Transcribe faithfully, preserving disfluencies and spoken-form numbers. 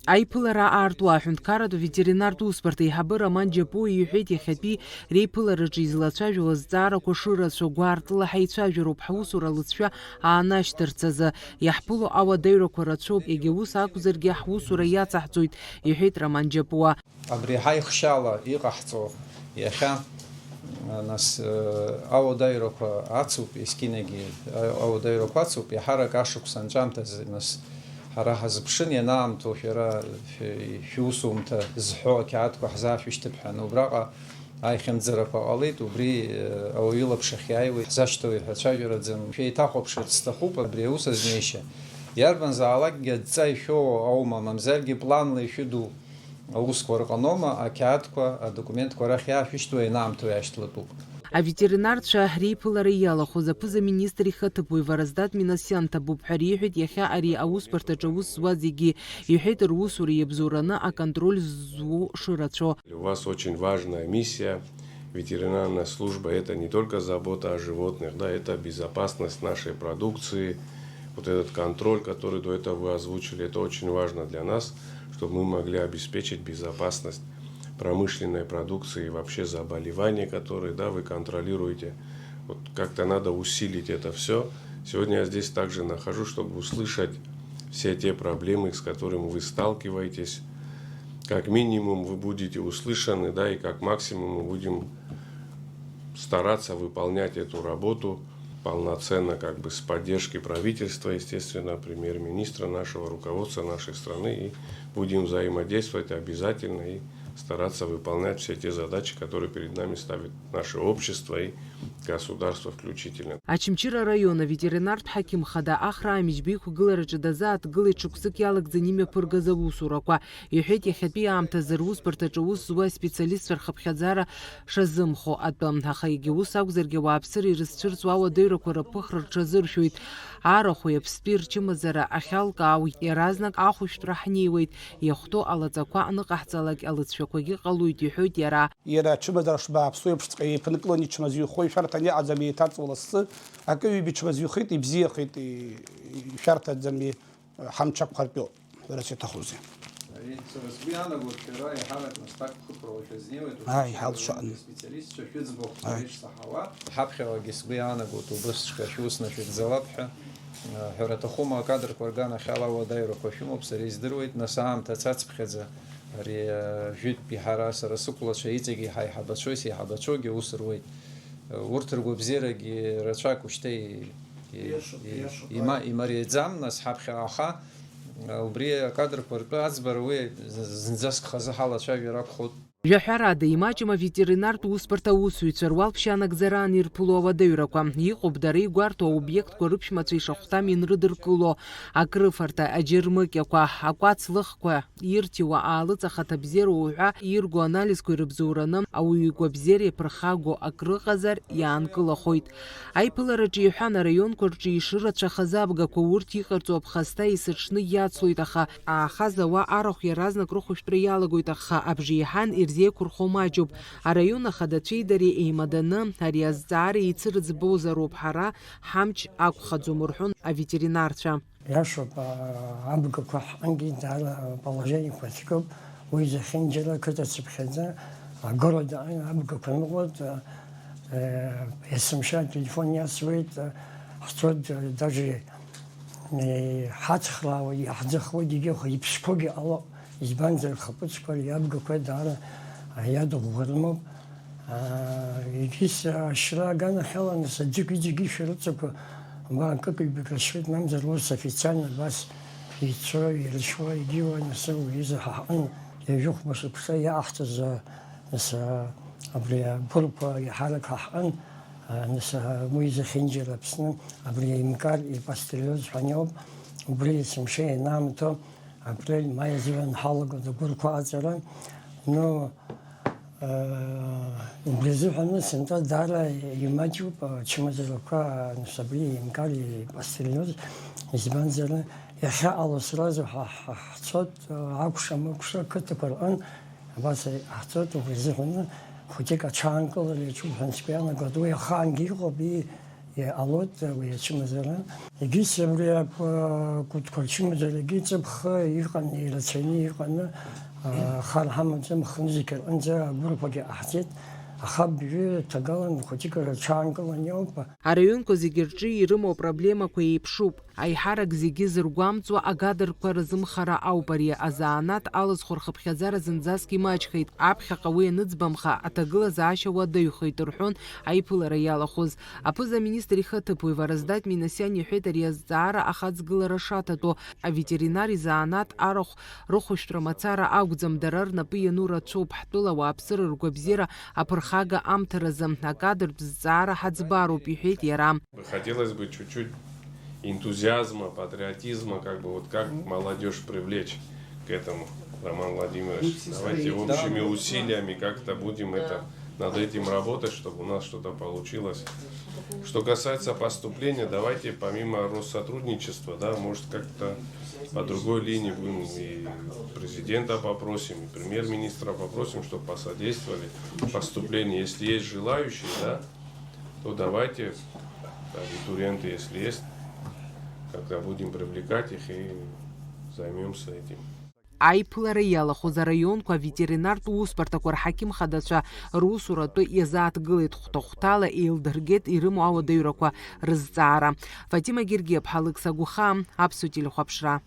Аиԥылара аартуа аҳәынҭқарратә ветеринартә усбарҭа аиҳабы Роман Џьапуа иҳәеит, иахьатәи реиԥылараҿы излацәажәо азҵаарақәа шырацәоу гәаартыла ҳаицәажәароуп, ҳусура алыҵшәа аанашьҭырц азы. Иаҳԥыло ауадаҩрақәа рацәоуп, егьа ус акәзаргьы ҳусура иацаҳҵоит, иҳәеит Роман Џьапуа. Абри ҳаихшьала иҟаҳҵо иахьа, нас, ауадаҩрақәа ацуп, есқьынагьы ауадаҩрақәа ацуп, иаҳарак ашықәс анҵәамҭазы, нас, ҳара ҳазыԥшын, ианаамҭоу шәара шәусумҭа зҳәо ақьаадқәа ҳзаашәышьҭып ҳәа, убраҟа аихьымӡарақәа ҟалеит, убри ауаҩы илаԥш ахьиааиуеит, ҳзашьҭоу иҳәацәажәараӡам, шәеиҭахәаԥшырц сҭахуп абри аус азнеишьа. Иарбанзаалакгьы адҵа ишәоу аума, мамзаргьы планла ишәыду аусқәа рҟанома, ақьаадқәа, адокументқәа арахь иаашәышьҭуа ианаамҭоу иаашьҭлатәуп. Аветеринарцәа реиԥылара иалахәыз аԥыза-министр ихаҭыԥуаҩ Вараздат Минасиан ҭабуп ҳәа риҳәеит иахьа ари аусбарҭаҿы аус зуа зегьы, иҳәеит, русура иабзоураны аконтроль зу шырацәоу. У вас очень важная миссия. Ветеринарная служба — это не только забота о животных, да, это безопасность нашей продукции. Вот этот контроль, который до этого вы озвучили, это очень важно для нас, чтобы мы могли обеспечить безопасность промышленной продукции и вообще заболевания, которые, да, вы контролируете. Вот как-то надо усилить это все. Сегодня я здесь также нахожусь, чтобы услышать все те проблемы, с которыми вы сталкиваетесь. Как минимум вы будете услышаны, да, и как максимум мы будем стараться выполнять эту работу полноценно, как бы с поддержки правительства, естественно, премьер-министра, нашего руководства нашей страны, и будем взаимодействовать обязательно и стараться выполнять все те задачи, которые перед нами ставит наше общество и государство включительно. Очамчыра араион аветеринартә ҳақьым хада Ахра Амиџьба иқәгылараҿы дазааҭгылеит шықәсык иалагӡаны имҩаԥыргаз аусурақәа. Иҳәеит, иахьатәи аамҭазы русбарҭаҿы аус зуа аспециалистцәа рхыԥхьаӡара шазымхо атәы. Аха егьа ус акәзаргьы, ауааԥсыра ирызцәырҵуа ауадаҩрақәа рыԥыхра рҽазыршәоит. Арахәи аԥстәи рчымазара ахьалкаау иаразнак ахәышәтәра ҳнеиуеит, иахәҭоу алаҵақәа аныҟаҳҵалак алыҵшәақәагьы ҟалоит, иҳәоит иара. Иара ачымазара шбааԥсу еиԥшҵәҟьа еиԥынкыланы ичмазаҩхо ишәарҭаны иҟаӡам, еиҭарҵуа лассы, акы-ҩба ичмазаҩхеит, ибзиахеит, и-, ишәарҭаӡам, и-, ҳамч ақәхартәу, ҳәарас иаҭахузеи? Ари, сара сгәы иаанагоит, шәара еиҳарак нас-ҭак хықәрала шәазнеиуеит, Ааи, ҳалшаҟны. Аспециалистцәа шәыӡбахә Ааи. Шәанаҩсаҳауа. Ҳаԥхьаҟагьы сгәы иаанагоит, убысҵәҟьа шәус нашәыгӡалап ҳәа. Ҳәара аҭахума, акадрқәа рганахьала ауадаҩрақәа шәымоуп, сара издыруеит, нас аамҭа цацԥхьаӡа ари, а, жәытәтәи ҳара, сара сықәлацәа иҵегьы ҳаиҳабацәоу, сеиҳабацәоугьы аус руеит. Урҭ ргәабзиарагьы рацәак ушьҭа и-, и-, Иашоуп, и-, иашоуп, има-, ааи. Имариаӡам, нас, ҳаԥхьаҟа, аха, а, убри акадрқәа ртәы аӡбара уи з-, зынӡаск хазы ҳалацәажәар акәхоит. Жәаҳәарада, имаҷым аветеринартә усбарҭа аусзуҩцәа руалԥшьа анагӡара анирԥыло ауадаҩрақәа. Иҟоуп дара игәарҭо аобиектқәа рыԥшәмацәа ишахәҭам инрыдыркыло, акрыфарҭа, аџьармыкьақәа, акәац лыхқәа, ирҭиуа аалыҵ ахаҭабзиара уҳәа ирго анализқәа ирыбзоураны ауаҩы игәабзиара иаԥырхагоу акрыҟазар иаанкылахоит. Аиԥылараҿы иҳәан, араионқәа рҿы ишырацәахаз абгақәа урҭ иҟарҵо аԥхасҭа есыҽны иацлоит, аха аахаз ауаа арахә иаразнак рыхәышәтәра иалагоит, аха абжеиҳан ирзеиқәырхо маҷуп. Араион ахадацәеи дареи еимаданы ари азҵаара еицырыӡбозароуп, ҳара ҳамч ақәхаӡом, рҳәон аветеринарцәа. Иашоуп, а, абгақәа ҳҟынгьы даара положениеқәа цәгьоуп, уи зехьынџьара ақыҭа цыԥхьаӡа, агорода абгақәа ныҟәоит, а, э, есымша ателефон иасуеит, а, ҳцоит, а, даже, э, ҳацхраауеит, иаҳӡахуеит, егьиуха иԥсқәагьы ҟалоуп, избанзар, рхаԥыцқәа, абгақәа даара, а, иадыӷәӷәа рымоуп. Аа, егьыс ашьра аганахьала, нас, аӡык-ҩыџьагьы ишәарыцақәа, ма акык-ҩбак рацәоуп, мамзар ус официально абас ицо, иршьуа, егьиуа, нас, уи изы ҳа ҳҟны ҩажәи хәба шықәса иаҳҭаз, а, нас, а, абри агәырқәа иаҳарак ҳа ҳҟны, а, нас, а, уи зехьынџьара Аԥсны абри аинкар ипастериоз ҳәа иоуп, убри есымша ианаамҭоу апрель, маи азыҳәан ҳалагоит агәырқәа аҵара. Ну, Убри азыҳәан сынтәа даара имаҷуп ачымазарақәа, нас, абри аинкар ипастериоз, избанзар, иахьаҟало сразу ҳа, ҳа, ҳцоит, акәша-мыкәша ақыҭақәа рҟын, абас ҳцоит, убри азыҳәан хәыҷык аҽаанкылара иаҿуп ҳәа сгәы иаанагоит, уи ахаангьы иҟоуп, и-, Иҟалоит уи ачымазара. Егьыс абри акәытқәа рчымазарагьы ҵыԥх иҟан, ирацәаҩны иҟаны, а, хар ҳамаӡам, хынзқь рҟынӡа агәырқәагьы ҟаҳҵеит, аха абжьы ҭагалан хәыҷык рҽаанкылан иоуп. Араионқәа зегьы рҿы ирымоу апроблемақәа еиԥшуп. Аиҳарак зегьы зыргәамҵуа акадрқәа рзымхара ауп ари. Азанааҭ алызхуа рхыԥхьаӡара зынӡаск имаҷхеит. Аԥхьаҟа уи аныӡбамха, аҭагылазаашьа уадаҩхеит, рҳәон аиԥылара иалахәыз. Аԥыза-министр ихаҭыԥуаҩ Вараздат Минасиан иҳәеит ари азҵаара ахаҵгылара шаҭатәу. Аветеринар изанааҭ арахә рыхәышәтәра мацара акәӡам, дара рнапы иану рацәоуп. Ҳтәыла ауааԥсыра ргәабзиара аԥырхага амҭаразы акадртә зҵаара ҳаӡбароуп, иҳәеит иара. Хотелось бы чуть-чуть энтузиазма, патриотизма, как бы вот как молодежь привлечь к этому, Роман Владимирович. Давайте общими усилиями как-то будем это, над этим работать, чтобы у нас что-то получилось. Что касается поступления, давайте помимо Россотрудничества, да, может, как-то по другой линии будем и президента попросим, и премьер-министра попросим, чтобы посодействовали поступлению. Если есть желающие, да, то давайте, абитуриенты, если есть, как-то будем привлекать их и займемся этим. Аиԥылара иалахәыз араионқәа аветеринартә усбарҭақәа рҳақьым хадацәа русуратәы иазааҭгылеит, хәҭа-хәҭала еилдыргеит ирымоу ауадаҩрақәа рызҵаара. Фатима Гергиаԥҳа, Алықьса Гәхаа, Аԥсуа телехәаԥшра.